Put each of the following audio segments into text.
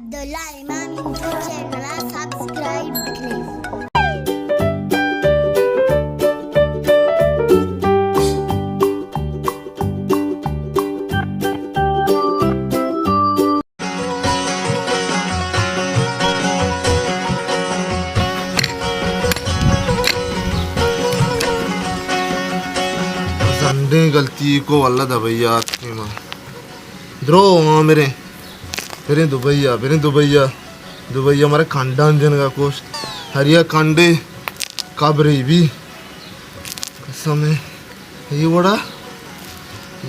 عبداللہ امام info channel ءَ سبسکرائب بکنیں۔ زنڈیں غلطی کو، واللہ دبئی ءَ آتکیں ما۔ درو ہاں، بریں، بریں دبئی ءَ، بریں دبئی ءَ۔ دبئی ءَ مارا کنڈان جنگا کشت۔ ہریا کنڈے قبرے بی۔ قسم ءَ، اے وڑا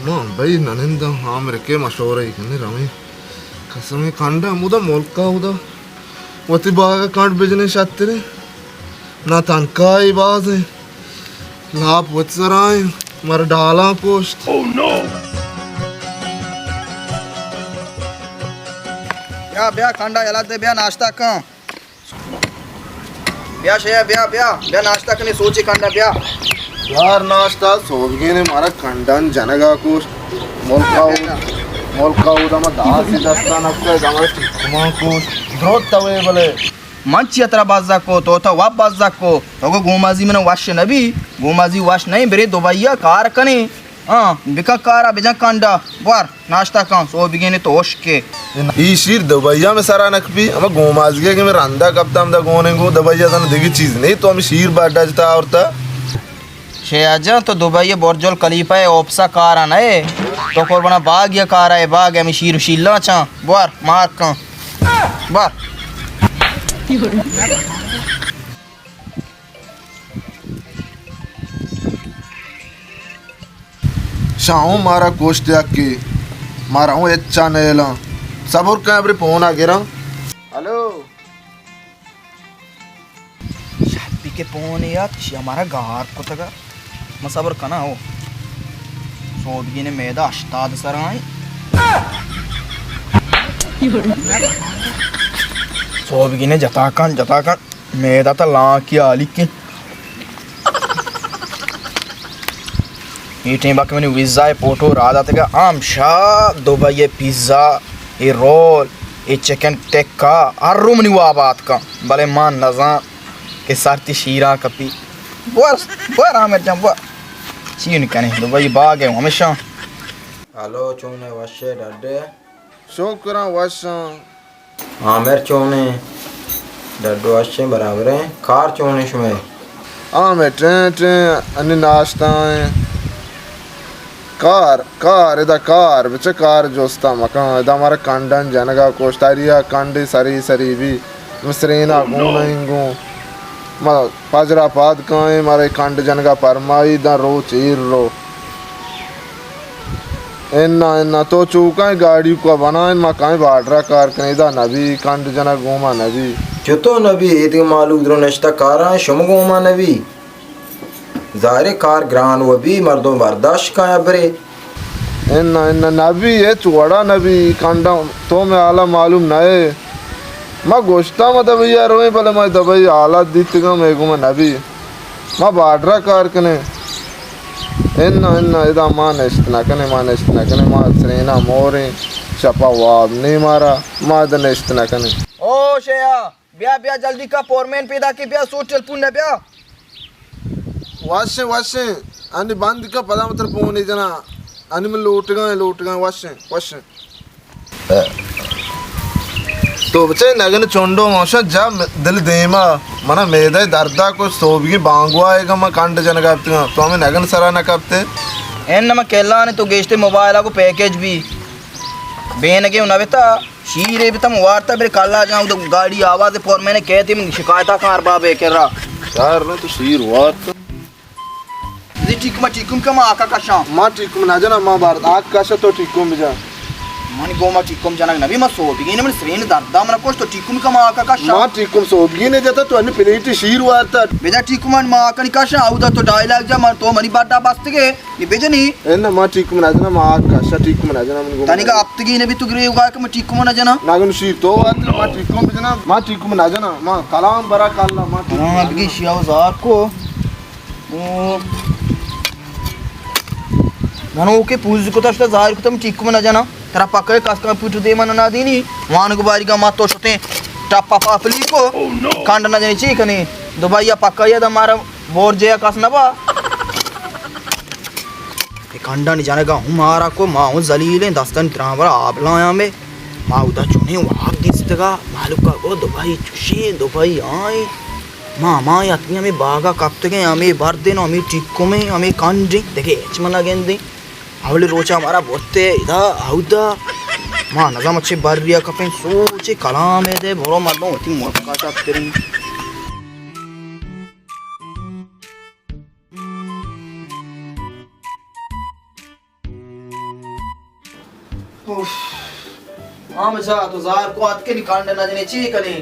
ما بھئی نننداں، امریکہ مشورہ ای کنیں رویں۔ قسم ءَ، کنڈ ہمودا ملک ءَ اودا وتی باغ ءَ کنڈ بجنیں شتریں۔ نہ تنکائی بازیں، لاپ وت سرائیں، مر ڈالاں کشت۔ بیا، بیا، کنڈا یلہ دے، بیا ناشتہ کن۔ بیا شیا، بیا، بیا، بیا ناشتہ کنی، سوچی کنڈا، بیا۔ یار ناشتہ سوبگینے مارا کنڈان جنگا کشت۔ ملکا او-، ملکا اودا ما داسی دستان اکتا، دما ٹکمان کشت۔ دروت توے بلے۔ من چیا ترا بزگ کو، تو تو واب بزگ کو۔ تو گو گومازی من وش نبی، گومازی وش نہیں، برے دبئی کار کنے۔ ہاں، بکا کارا بجن کنڈا، بور ناشتہ کن، سوبگینے تو اشکے۔ ای شیر دبئی میں سرا نکپی، ہما گومازگے کہ میں رندا کپتا ہم دا گونیں گو دبئی زن دیگی چیز نہیں، تو ہمیں شیر باڈا جتا آورتا۔ شیا جان، تو دبئی برج الخلیفہ اوپسا کارا نئے، تو قربانا باغ یا کارا ہے، باغ ہے، ہمیں شیر و شیلا چاں، بور مار کن۔ بور۔ شاہوں مارا کوشت یکی، مارا ہوں اچا نیلاں۔ صبر کن، ابری پونا گراں۔ ہلو۔ شپی کے پونے یات، شی ہمارا گار کتگا۔ من صبر کنا ہو۔ سوبگی نے میدا ہشتاد سر آئیں۔ سوبگی نے جتا کن، جتا کن۔ میدا تا لانکی آلی کے۔ اے ٹیم باقی منی ویزا ءِ فوٹو را داتگا، ہم شا دبئی ءِ پیزا، اے رول، اے چکن ٹکا، ہر رو منی واب آتکا، بلے ما نزان کہ سرتی شیران کپی۔ بور، بور عامر جان، بور۔ چی نکنی، دبئی باغ ہے ہمیشہ۔ ہلو، چون ہے، وش ہے، ڈڈ ہے؟ شکراں، وشاں۔ عامر چونیں؟ ڈڈو وشیں، برابریں۔ کار چونیں شمئے؟ عامر ٹیں ٹیں، انی ناشتہ ایں۔ کار، کار، ادا کار، بچہ کار جستا مکن۔ ادا مارا کنڈن جنگا کشت، اریا کنڈی سری سری بی۔ مسرینا گون انگوں۔ ما پجرا پاد کائیں، مارا کنڈ جنگا پرمائی، داں روچ ایر رو۔ انا، انا، تو چوکائیں گاڑی کو بنائیں، ما کائیں بارڈرا کار کنیں، ادا نبی، کنڈ جنگ گوما نبی۔ چتو نبی؟ اے دگہ مالوک درو نشتہ کاراں، شم گوما نبی۔ ظاہرے کار گران و بی، مردم برداشت کایا برے۔ انا، انا، نبی، ہچ وڑا نبی، کنڈا تو میں حالا معلوم نئے۔ ما گوشتا ما دبئی آ رویں، بلے ما دبئی حالات دیتگاں، میں گوما نبی۔ ما بارڈرا کار کنیں۔ انا، انا، ادا ما نشت نہ کنیں، ما نشت نہ کنیں، ما سرینا موریں، شپا واب نہیں مارا، ما ادا نشت نہ کنیں۔ او شیا، بیا، بیا، جلدی کا، فورمین پیدا کی، بیا، سوٹ ٹیلپون نہ بیا۔ وشیں، وشیں، انی بند کا، پدا متر پونے جنا، انی من لوٹگاں، لوٹگاں، وشیں، وشیں۔ تو بچے نگن چونڈو موشا جا دل دیما، منا میدہ دردا کو سوبگی بانگوا آئے گا، ما کنڈ جنگا بتگاں، تو ہمیں نگن سرا نہ کپتے۔ این نما کیلان تو گیشتے موبائل کو پیکج بھی بینگے نہ بتا، شیرے بتم وارتا بر کلا جان، گاڑی آواز فورمین کہتے من شکایتا کار بابے کرا۔ یار نہ تو شیر وارتا۔ زی ٹیکم، ٹیکم کم آکا کشاں۔ ما ٹیکم نہ جنا، ما بار آک کشا تو ٹیکم بجا۔ من گو ما ٹیکم جنگ نبی، ما سوبگی نے، من سرین دردا من کوش، تو ٹیکم کم آکا کشاں۔ ما ٹیکم سوبگی نے جتا، تو انی پلیٹ شیر وارتا۔ بجا ٹیکم، من ما آکنی کشاں، اودا تو ڈائیلاگ جا، من تو منی بڈا بستگے، نی بجنی۔ اے نہ، ما ٹیکم نہ جنا، ما آک کشا ٹیکم نہ جنا، من گو تنیگا ہفتگی نے بھی تو گریو گا کہ ما ٹیکم نہ جنا۔ نہ گن شیر تو وارتا، ما ٹیکم بجنا، ما ٹیکم نہ جنا، ما کلام برا کلا، ما ٹیکم ہاں، نہ بگی جنا۔ شیاو زار کو۔ او۔ من اوکے پوز کتا، شتا ظاہر کتا، من ٹیکم نہ جنا۔ ترا پکا کس کمپیوٹر دیما نہ دینی، وانگ باریگا ما تو شتیں ٹپا پاپلی کو، کنڈ نہ جنی چی کنی؟ دبئی ءَ پکا یا دا مارا بور جے کس نہ با۔ اے کنڈانی جنگا ہوں مارا کو، ما ہوں ذلیلیں، دستانی ترامبلا آب لایاں بے۔ ما اودا چونیں واب دیستگا، مالوکا گو دبئی چوشیں، دبئی آئیں۔ ما ہمائی اتنی ہمیں باغا کپتگیں، ہمیں بردیں، ہمیں ٹیکمیں، ہمیں کنڈیں، دگہ ہچ منا گندیں۔ اولی روچا مارا برتے ادا، اودا۔ ما نزم چے بریا کپیں، سوچے کلام دے، برو مردم وتی ملکا چتریں۔ اوف۔ ہاں بچا، تو زار کو اتکے نی کنڈ نہ جنے چی کنی؟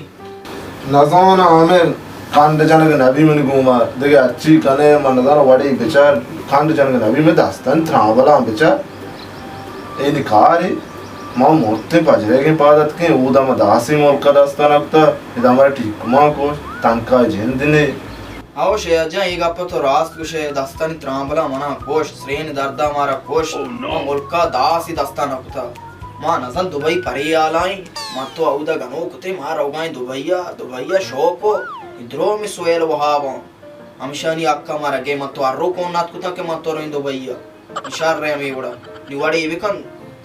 نزاناں عامر، کنڈ جنگ نبی منی گوما، دگہ ہرچی کنے من نزاناں، وڑے بچار، کنڈ جنگ نبی، من دستانی ترامبلاں بچار۔ اے نی کارے، ما مرتیں پجریگیں پاد اتکیں، اودا ما داسی ملک دستان کتا، ادا مارا ٹیکماں کش، تنکا جند نے۔ ہو شیعہ جان، اے گپ تو راست گوشے، دستانی ترامبلا منا کشت، سرین دردا مارا کشت، ما ملکا داسی دستا نہ کتا۔ ما نزان دبئی پرے حالائیں، ما تو اودا گنوک کتے، ما روگائیں دبئیا، دبئیا شوق و درومی سویل وہاباں۔ ہمشانی حقا مارا گے، ما تو ہر رو کون نات کتا کہ ما تو رویں دبئیا۔ شر ہمے وڑا۔ نی وڑے بکن،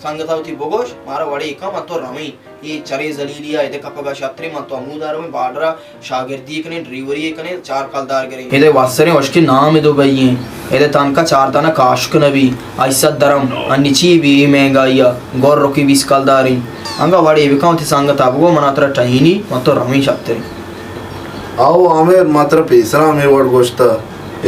سنگتا وتی بگوش، مارا وڑے کن، ما تو رویں۔ اے چرے ذلیلی ءَ اد ءَ کپگ ءَ شتریں، من تو ہمودا رویں، بارڈر ءَ شاگردی کنیں، ڈریوری کنیں، چار کلدار گریں۔ اد ءَ وسریں، وشکیں نام دبئی ایں۔ اد ءَ تنکا چار دانہ کاشک نہ بی، ہشت سد درم، انی چی بی اے مہنگائی ءَ، گور رکی بیست کلداریں۔ انگا وڑے بکن، وتی سنگت ءَ بگو، منا ترا ٹہینی، من تو رویں شتریں۔ او عامر، ما ترا پیسرا ہمے وڑ گوشتہ۔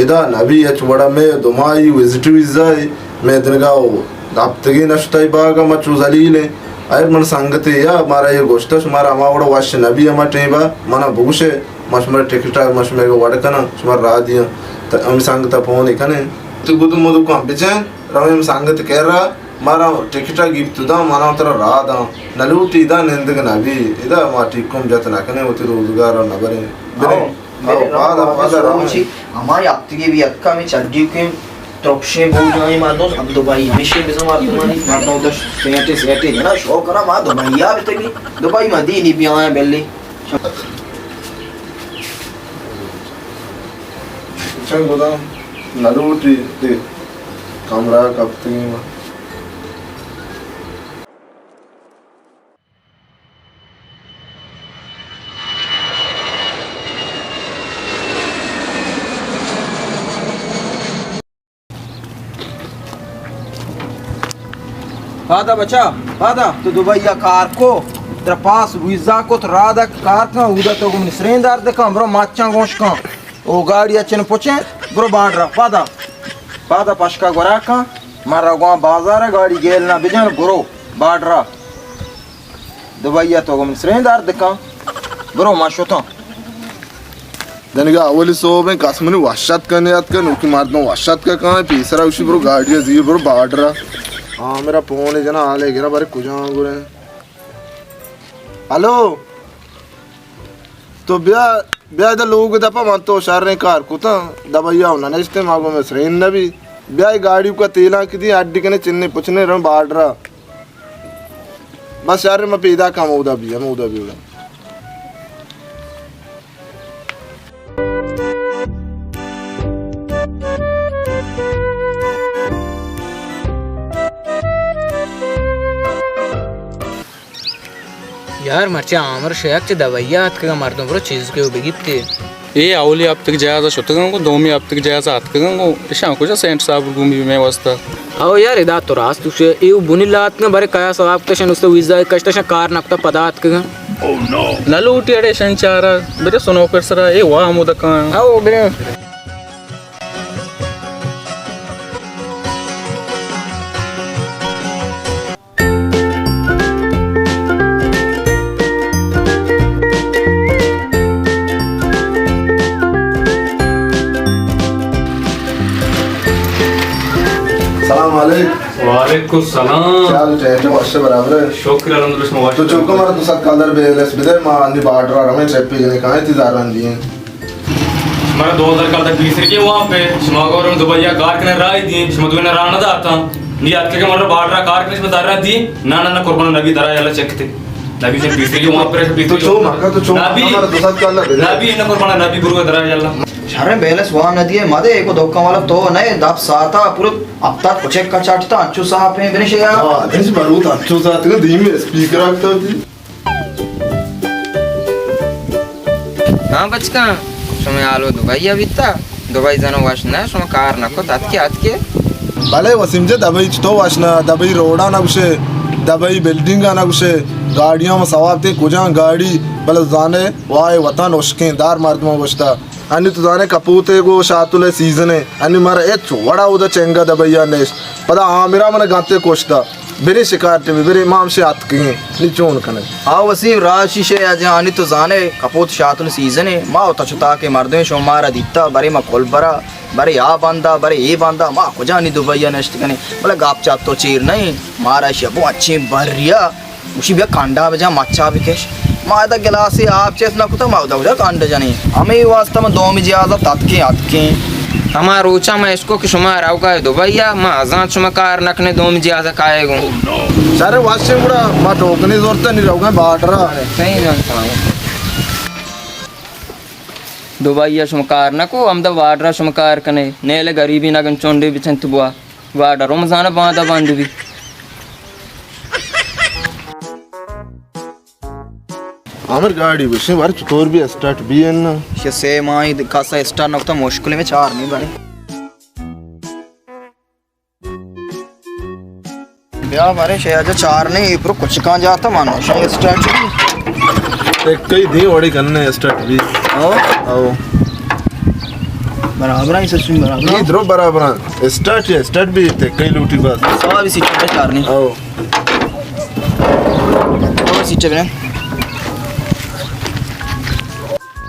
ادا نبی ہچ وڑا مئے دمائی وزٹ ویزا ء مئے دنگا و ہپتگی نشتہ ء باگا ما چو ذلیل ایں۔ ایر من سنگتے یا مارا اے گوشتہ شمارا ہما وڑا وش نبی ہما ٹیبا منا بگوشے، ما شمارا ٹکٹا ما شمارا وڑ کناں، شمارا راہ دیاں۔ ت-، ہمے سنگتا فون کنیں۔ تو گدو مدو کن بچین، رویں ہمے سنگت کرا۔ مارا ٹکٹا گیپت داں، منا ترا راہ داں۔ نہ لوٹی ادا نندگ نہ بی۔ ادا ما ٹیکم جت نہ کنیں، وتی روزگار ء نہ بریں۔ بریں۔ او، بریں۔ پادا، پادا، پادا رویں۔ ہما ہپتگی بی اتکا ہمے چڈی کیں ترپشیں بوجانی مردم، اب دبئی ہمیشی بزن مردمانی، مردم دش سیٹے، سیٹے جنا شو کنا، ما دبئی آ بتگی، دبئی ما دینی بیاں بلی۔ چنگ گداں نہ لوٹی، تے کمرہ کپتگی ما۔ پادا بچا، پادا، تو دبئی ء کار کو، ترا پاس ویزا کت، راہ دک کار کن، اودا تو گوں منی سرین درد کن، برو مچاں گوش کن، او گاڑی ء چن پچیں، برو بارڈر ء، پادا، پادا پشکا گورا کن، من روگاں بازار ء، گاڑی گیل نہ بجن، برو بارڈر ء۔ دبئی ء تو گوں من سرین درد کن۔ برو ما شتاں۔ دنگا اولی صوب ہیں، کس منی وشت کنے اتکا، نوکی مردم وشت کا کان، پیسرا اوشی برو گاڑی زیر برو بارڈر۔ ہاں، میرا پون جنا حالے گرا بارے کجا گرے۔ ہلو۔ تو بیا، بیا ادا لوگ دپا من تو شریں کار کتاں، دبئی ء نہ نشتیں، ما گوں سرین نہ بی۔ بیا اے گاڑی کا تیلاں کدی اڈی کنے چنے پچنے رن بارڈر ء۔ بس شر، ما پیدا کم اودا بی، ہم اودا بی اودا۔ یار، مرچی آمر شیک چہ دبئی ء اتکگاں، مردم برو چیز کہ بگیتے۔ اے اولی ہپتگ جہاز ء شتگاں گوں، دومی ہپتگ جہاز ء اتکگاں گوں، اشاں کجا سینٹ صاحب گومی مئے واسطہ۔ او یار، ادا تو راست گوشے، اے بنی لاتگاں، برے کیا ثواب کتشن، است ویزا کشتشن، کار نکتا پدا اتکگاں۔ نہ لوٹی اڑے شن چارا، برے سنوکر سرا، اے وا ہمودا کان۔ او برے۔ سلام علیک۔ وعلیکم السلام۔ چال ٹیٹ وش برابر ہے؟ شکر الحمدللہ، شما وش؟ تو چوکا مارا دو سد کلدار بیلنس بدے، ما انی بارڈر آ رمے ٹرپی جنے کائیں تی زاران دیے۔ شمارا دو ہزار کال تک بیس رکے وہاں پہ، شما گورم دبئی کار کنے راہ دیں، شما دوینا راہ نہ داتا۔ نی اتکے کہ مارا بارڈر کار کنش بتا رہا دی۔ نا، نا، نا، قربان نبی درا یلا چیک تے۔ نبی سے پیسے جو وہاں پر پیسے تو چو مگا تو چو نبی۔ مگا مارا دو سات کالا دے۔ نبی، نہ قربان نبی برو درا یلا۔ شریں بیلنس وان نہ دیے، مدے کو دکان والا تو نئے دپ ساتا پورا ہفتہ کچک کا چاٹتا، انچو صاحب ہیں بنش یا۔ ہاں، دنس بروت انچو ساعت کا دیم اسپیکر آکتا دی۔ ہاں بچکاں، شمئے حالو دبئی ء بیتا؟ دبئی زانو وش نہ، شما کار نہ کت، اتکے، اتکے۔ بلے وسیم جان، دبئی چتو وش نہ، دبئی روڈا نہ گوشے، دبئی بلڈنگا نہ گوشے، گاڑیاں ما ثواب تے کجاں گاڑی، بلے زانے وائے وطن اشکیں دار مردماں گوشتا۔ انی تو زانے کپوتے گو شاتل سیزن ہے، انی مارا ہچ وڑا اودا چنگا دبئی ء نیست۔ پدا عامرا من گانتے کشتا۔ برے شکار ٹی بی، برے ما ہمشے اتکگیں، نی چون کنے؟ آ وسیم، راشی شے اجانی تو زانے، کپوت شاتل سیزن ہے، ما و تچو تاکے مردمے شما مارا دیتا، برے ما کل برا، برے آ بندا، برے اے بندا، ما کجا نی دبئی ء نشت کنے؟ بلے گپ چات تو چیر نہیں، مارا شبو اچھیں بریا، گوشی بیا کنڈا بجا مچا بکش۔ ما ادا گلاسے آپ چست نہ کتا، ما ادا کجا کنڈ جنیں؟ ہمے واسطہ من دومی جہازا تتکیں اتکیں۔ ہما روچا ما کو کہ شما روگا دبئی ء، ما ازانت شما کار نہ کنے دومی جہاز ء کائے گوں۔ شر واشیں گڑا ما ٹوکنی زورتا نی روگا بارڈر ء۔ صحیح جان سلام۔ دبئی ء شما کار نہ کو، ہمدا بارڈر ء شما کار کنے، نیل غریبی نگن چونڈے بچنت بوا، بارڈر رمضان باندا بند بی۔ عامر گاڑی بشیں، بارے چطور بی اسٹارٹ بی ان؟ شے سے ماہی کاسا اسٹارٹ نکتا، مشکل میں چار نہیں بنے۔ بیا بارے شے اجا چار نہیں، پرو کچھ کان جاتا مانو، شے اسٹارٹ بی۔ ایک کئی دی وڑی کننے اسٹارٹ بی۔ او۔ او۔ برابر ہے، سسٹم برابر ہے۔ یہ درو برابر ہے۔ اسٹارٹ ہے، اسٹارٹ بی تے کئی لوٹی بس۔ سوا بھی سیٹ پہ چار نہیں۔ او۔ اور سیٹ پہ۔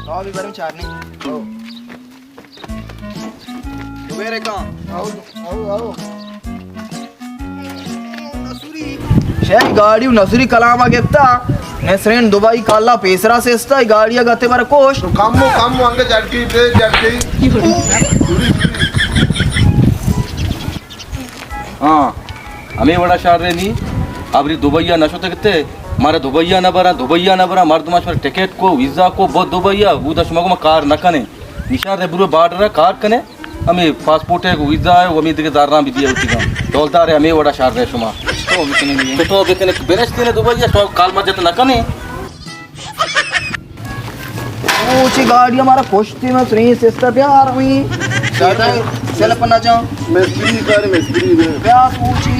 آ بھی برم چار نہیں۔ دوبارہ کہاں؟ آؤ، آؤ، آؤ۔ شے گاڑی و نصری کلام گپتا۔ نسرین دبئی کالا پیسرا سے استا، گاڑی گتے بر کوش۔ کم و کم و انگے جڑکی تے جڑکی۔ ہاں، ہمے وڑا شار رہے نی، ابری دبئی ء نہ شتگ تے، مارا دبئی ء نہ براں، دبئی ء نہ براں، مردماں شمارا ٹکٹ کو، ویزا کو، بو دبئی ء، اودا شما گو ما کار نہ کنیں۔ نشار رہے برو بارڈر ء کار کنے، ہمے پاسپورٹ ء ویزا ء، ہمے دگہ زراں بدی ء وتی گاں۔ ڈولدار ء ہمے وڑا شار رہے شما۔ تو بکنے دیگہ۔ تو تو بکنے، برشتے نے دبئی ء، شما کال مجت نہ کنے۔ اوچی گاڑی ہمارا پشتی میں تری سسٹر بیا آ رہی۔ سیلف نہ جاؤ۔ مستری کار مستری بے۔ بیا اوچی